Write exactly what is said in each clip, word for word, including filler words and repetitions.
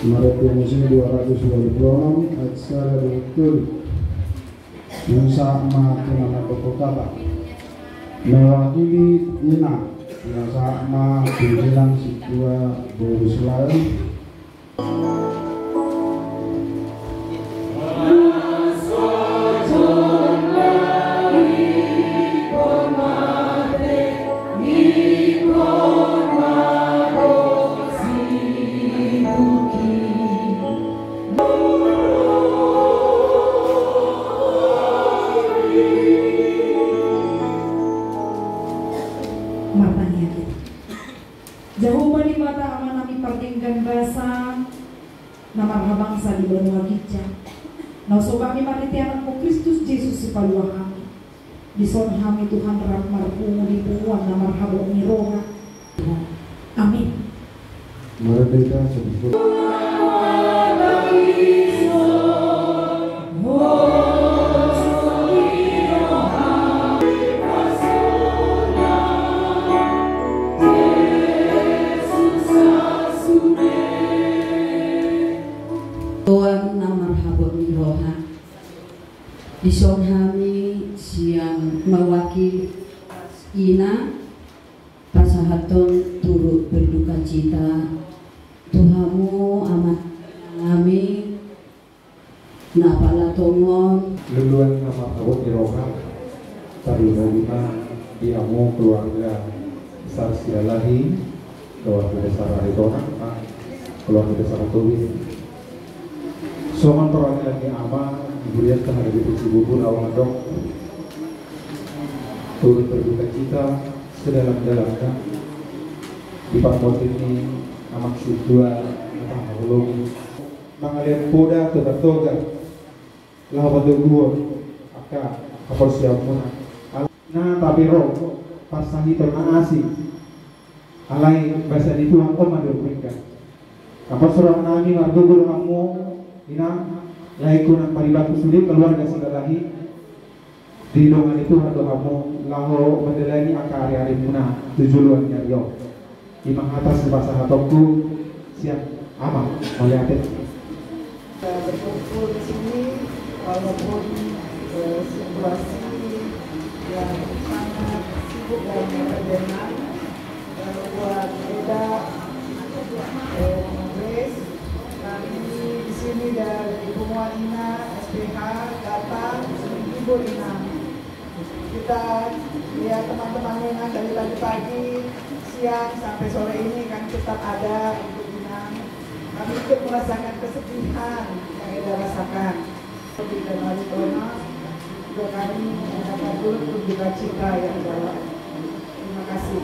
Marende muse dua ratus dua puluh enam ayat sada dohot tolu. Nunga sahat ma tu na mandok hata. Mewakili ina, nunga sahat ma tu inang sintua boru Sulaon. Martangiang hita. Jahowa Debata Amanami pardenggan basa, na marhabangsa di banua ginjang, na husombahmi marhite Anakmu Kristus Jesus Sipalua hami. Dison hami Tuhan rap marpungu di punguan na marhabot ni roha. Amin. Marende hita. Tuhan na marhabot ni roha. Dison hami sian mewakili ina pasahathon turut berdukacita tu hamu amanami na pala tongon. Luluan na marhabot ni roha, tarlumobi ma di hamu keluarga besar Silalahi, keluarga besar Aritonang, keluarga besar Tobing. Songon perwakilan ni ama di hurianta Harajae Cibubur, ahu mandok turut berdukacita sedalam-dalamna di parmonding ni amang sintua na tahaholongi. Mangalean poda toga-toga laho patoguon angka haporseaonmuna. Ala na tape ro parsahiton na asing. Alai basa ni Tuhan on ma denggan. Amang, suang nami margogo do hamu, inang, laengku nang paribanku sude keluarga Silalahi. Didongani Tuhan do hamu laho mandalani angka ari-arimuna tu joloan ni ari on. I ma hata sipasahatonku sian ama, mauliate. Kita berkumpul di sini walaupun, eh, situasi yang sangat sibuk dan berdenang, eh, buat Eda, eh, Grace. Kami di sini dari Punguan Ina S P H datang menghibur Inang. Kita lihat teman-teman Inang dari pagi-pagi, siang sampai sore ini kan tetap ada untuk Inang. Kami ikut merasakan kesedihan yang Eda rasakan. Kita mari tolong juga kami menyampaikan turut berduka cita yang dalam. Terima kasih.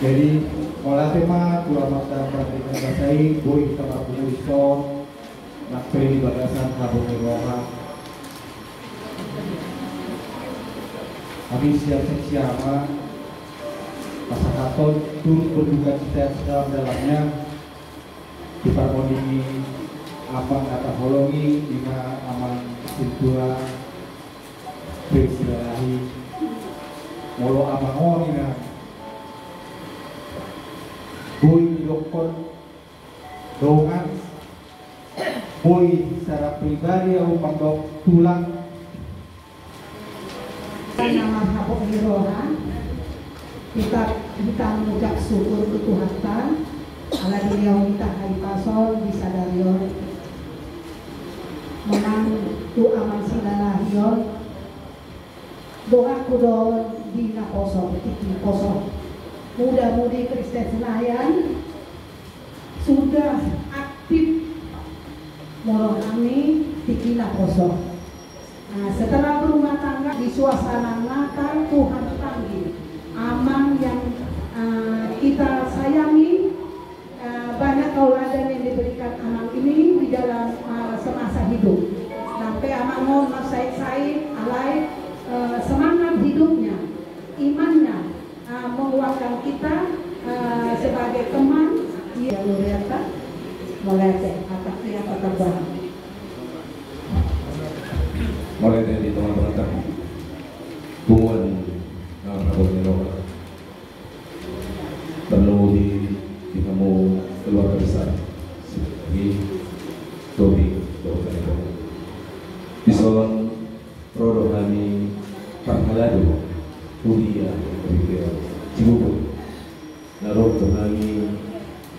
Jadi, mauliate ma tu Amanta Pardenggan Basa i, boi hita marpungu dison, nang pe di bagasan habot ni roha. Hami sian seksi ama pasahathon turut berduka cita yang sedalam-dalamnya di parmonding ni amang na taholongi, ima amang sintua Priscilla Lahing. Molo amang on, ima boi didokkon dongan, boi secara pribadi ahu mandok tulang. Nama habot ni roha, hita, hita mengucap syukur tu Tuhanta, ala dilehon hita hahipason di sadari on. Manang tu amang Silla Lahing on, donganku do di naposo, di naposo. Muda-mudi Kristen Senayan sudah aktif molo hami tingki naposo. Nah, setelah berumah tangga di suasana Natal, Tuhan panggil amang yang, eh, kita sayangi, eh, banyak tauladan yang diberikan amang ini di dalam, eh, semasa hidup. Sampai amang on marsahit-sahit, alai, eh, semangat hidupnya, imannya, eh, menguatkan kita, eh, sebagai teman. Ia luar biasa. Mauliate, atas ia tetap. Mauliate di teman-teman kami. Punguan na marbahuloro. Perlu di, di hamu keluarga besar. Di Tobi, Tobi. Dison ro do hami parhalado, huria, huria Cibubur. Na ro do hami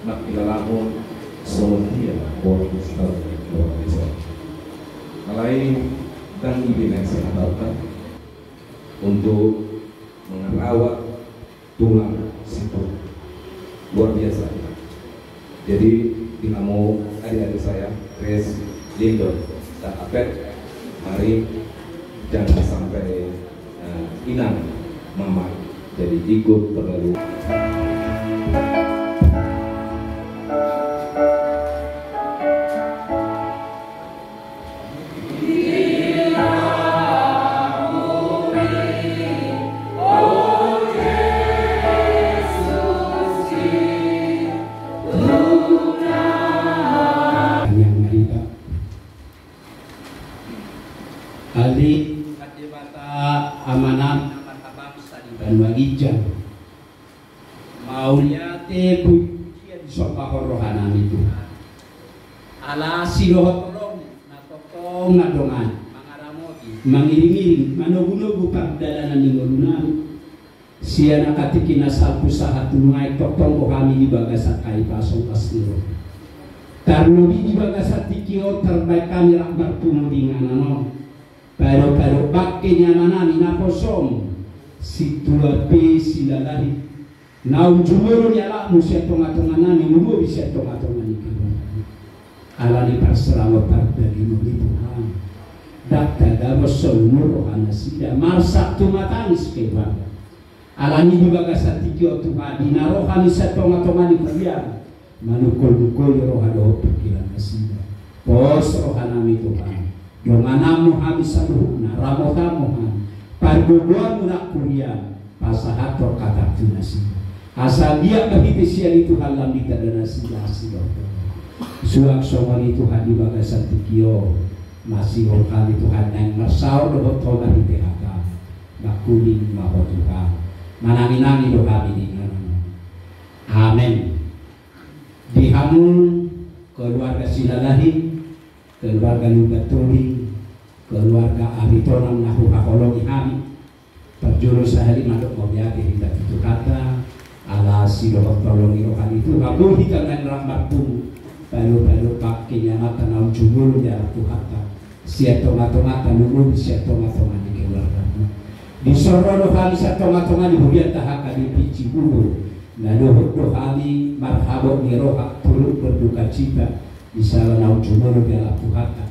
mangkilalahon songon dia boras tau luar biasa. Alai ndang ibe na sahatakan untuk mengerawat tulang siput. Luar biasa. Jadi, di hamu adik-adik saya, Chris, Lindon, dan Apet, mari jangan sampai, eh, inang mama jadi ikut terlalu. Hande Debata Amanami na marhabangsa di banua ginjang. Mauliate, pujian, disombahon rohanami Tuhan. Ala sidohot holong na tongtong mandongani, mangaramoti, mangiringiring, manogunogu pardalanan ni ngolunami. Sian angka tingki na salpu sahat tu nuaeng tongtong do hami di bagasan hahipason, las ni roha. Tarlobi di bagasan tingki on tarbaen hami rap marpungu di inganan on. Padopadok bangke ni amanami naposom, sintua pe Silla Lahing. Naung jumolo di alapmu sian tongatonganami, lumobi sian tongatonga ni keluarga. Ala ni parserangon pardagingon i Tuhan, ndang tadapot so umur rohanasida, marsak tumatangis keluarga. Ala ni di bagasan tingki on Tuhan, di na ro hami sian tongatonga ni huria, manungkolnungkoli roha dohot pingkiran nasida. Pos rohanami Tuhan, dongananmu hami saluhutna, ramotanmu hami, pargogoanmu nang huria, pasahathon hatangku nasida. Asa anggiat marhite sian i Tuhan lam ditanda nasida asi dohot. Suang songon i Tuhan di bagasan tingki on, masihol hami Tuhan naeng marsaor dohot Ho marhite hataM. Mangkuling ma Ho Tuhan. Mananginangi do hami di inganan. Amen. Di hamu keluarga Silla Lahing, keluarga Lumban Tobing, keluarga Aritonang na huhaholongi hami, parjolo sahali mandok mauliate hita tu Tuhanta, ala sidohot holong ni roha ni Tuhan, boi hita naeng rap marpungu, padopadok bangke ni amanta naung jumolo di alap Tuhanta, sian tongatonganta, lumobi sian tongatonga ni keluargamu. Dison ro do hami sian tongatonga ni hurianta H K B P Cibubur, na dohot do hami marhabot ni roha turut berduka cita, di sala naung jumolo di alap Tuhanta.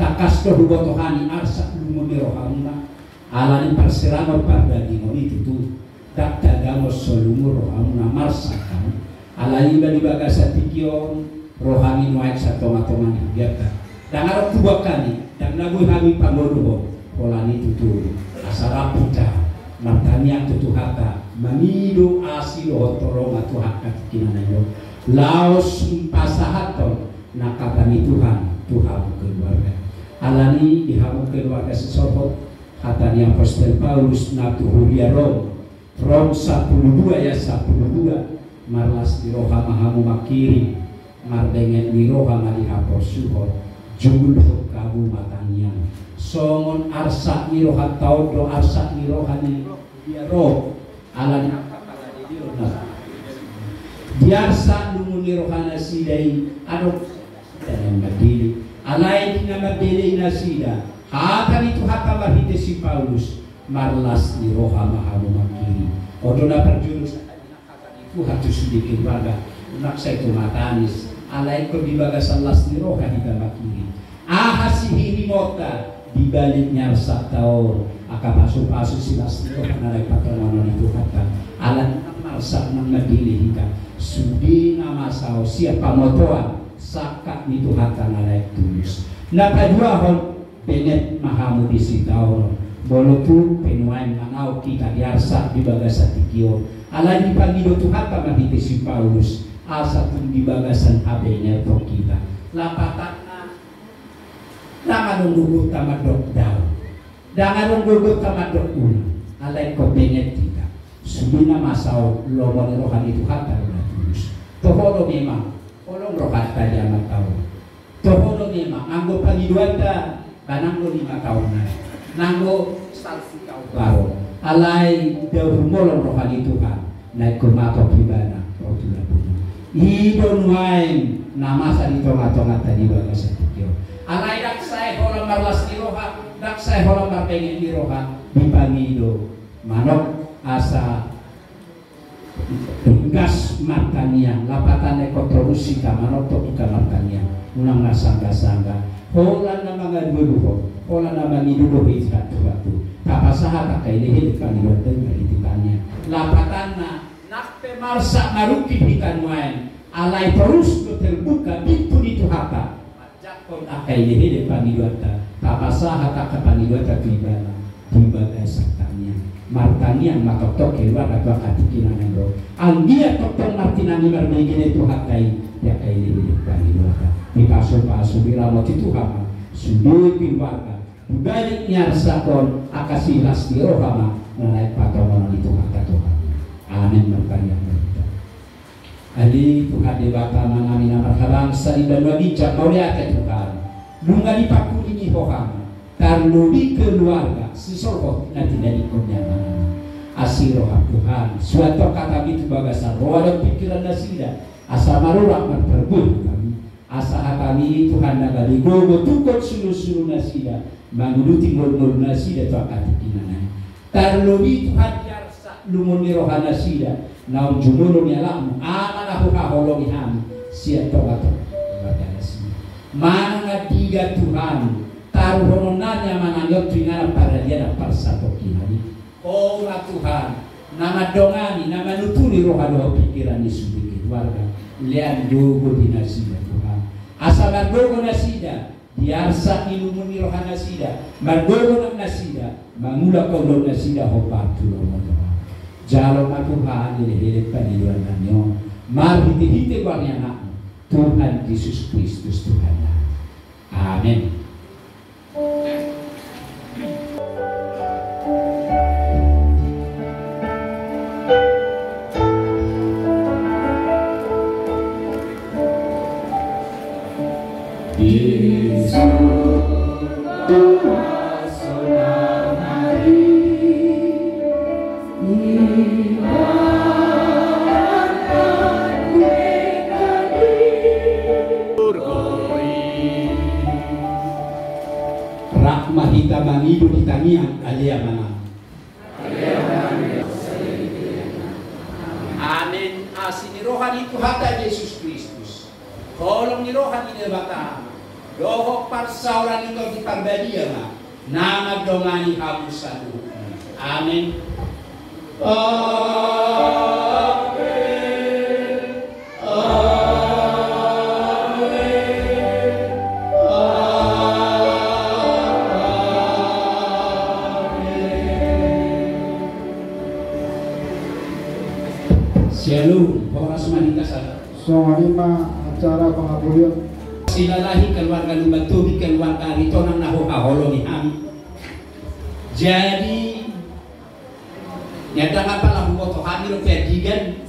Tangkas do huboto hami arsak lungun ni rohamuna, ala ni parserangon pardagingon i tutu. Ndang tadamot solu rohamuna marsak hamu. Alai iba di bagasan tingki on, rohami nuaeng sian tongatonga ni hurianta. Ndang adong tubuan hami, ndang na boi hami pangoluhon, holan i tutu. Asa rap hita martangiang tu Tuhanta, mangido asi dohot holong tu angka tingkina na i on. Laos pasahathon nang hata ni Tuhan tu hamu keluarga. Alani i di hamu keluarga sisolhot, hata ni apostel Paulus na tu huria Rom, Rom sampulu dua ayat sampulu dua, marlas ni roha ma hamu mangkirim, marbenget ni roha ma di haporsuhon, jumulhon hamu ma tangiang. Songon arsak ni rohanta on do arsak ni roha ni huria Rom. Alani angka paradidion na di arsak lungun ni rohanasida i adong na mandele. Alai di na mandele i nasida, hata ni Tuhanta marhite si Paulus, marlas ni roha ma hamu mangkirim. On do na parjolo hata ni Tuhan tu sude keluarga, unang sai tu mata angis, alai ingkon di bagasan las ni roha hita mangkirim. Aha sihirimonta di balik ni arsakta on, angka pasupasu silas ni roha na lae patongonon ni Tuhanta. Ala nang marsak nang mandele hita, sude na masa on sian pamotoan sangkap ni Tuhanta na lae tulus. Na paduahon, benget ma hamu di sitaonon. Molo tung pe nuaeng manaon hita di arsak di bagasan tingki on, alai dipangido Tuhanta marhite si Paulus, asa tung di bagasan habengeton hita. Lapatanna, ndang adong gogonta mandok daong, ndang adong gogonta mandok unang, alai ingkon benget hita. Sude na masa on lomo ni roha ni Tuhanta do na tulus. Toho do memang holong rohanta di amanta on. Toho do memang anggo pangidoanta, ba nanggo lima taon nai, nanggo salpu taon baru. Alai dao humolong roha ni Tuhan, na ingkon mangapok ibana ro tu lambungna. I do nuaeng na masa di tongatonganta di bagasan tingki on. Alai ndang sae holan marlas ni roha, ndang sae holan marbenget ni roha, dipangido manuk asa ringgas martangiang, lapatanna ingkon torus hita manongtong hita martangiang. Unang na sanggasangga. Holan na mangalualuhon, holan na mangido dohot hita tu Tuhan. Tapasahat angka elehele pangidoanta i marhite tangiang. Lapatanna, nang pe marsak marungkil hita nuaeng, alai torus do terbuka pintu ni Tuhanta. Jangkon angka elehele pangidoanta, tapasahat angka pangidoanta tu ibana di bagasan tangiang. Martangiang ma tongtong keluarga tu angka tingki na naeng ro. Anggiat tongtong martinangi marbege Tuhanta i di angka elehele pangidoanta. Dipasupasu diramoti Tuhan ma sude keluarga. Di balik ni arsak on angka silas ni roha ma na naeng patongonon ni Tuhanta Tuhan. Amen. Martangiang ma hita. Ale Tuhan Debata Amanami na marhabangsa di banua ginjang, mauliate Tuhan. Nunga dipangkulingi Ho hami tarlobi keluarga sisolhot na tinadingkon ni amanami. Asi roham Tuhan, suanhon hatami tu bagasan roha dohot pingkiran nasida, asa marurat marparbue hatami. Asa hatami Tuhan na gabe gogo tungkot sulunsulu nasida, manguduti ngolungolu nasida tu angka tingki na naeng. Tarlobi Tuhan di arsak lungun ni roha nasida naung jumolo ni anakmu, Ama na huhaholongi hami, sian tongatonga keluarga nasida. Manang andigan Tuhan taruhononnami amanami on tu inganan paradian na parsatongkinan i. Ho ma Tuhan na mandongani, na manuturi roha dohot pingkiran ni sude keluarga. Lean gogo di nasida Tuhan, asa margogo nasida di arsak ni lungun ni roha nasida, margogo nang nasida mangulahon ulaon nasida hombar tu lomo ni roham. Jalo ma Tuhan elehele pangidoannami on marhitehite goar ni anakmu Tuhan Jesus Kristus Tuhannami. Amen. Rap ma hita mangido di tangiang, ale Amanami. Amen. Asi ni roha ni Tuhanta Jesus Kristus, holong ni roha ni Debata, dohot parsaoran ni Tondi Parbadia ma na mandongani hamu saluhutna. Amen. Amen. Amen. Amen. Shalom, horas ma di hita saluhut. Songon i ma acara pangapulion. Silalahi keluarga Lumban Tobing, keluarga Aritonang na huhaholongi hami. Jadi, nyata nga pala huboto hami do Ferdinand,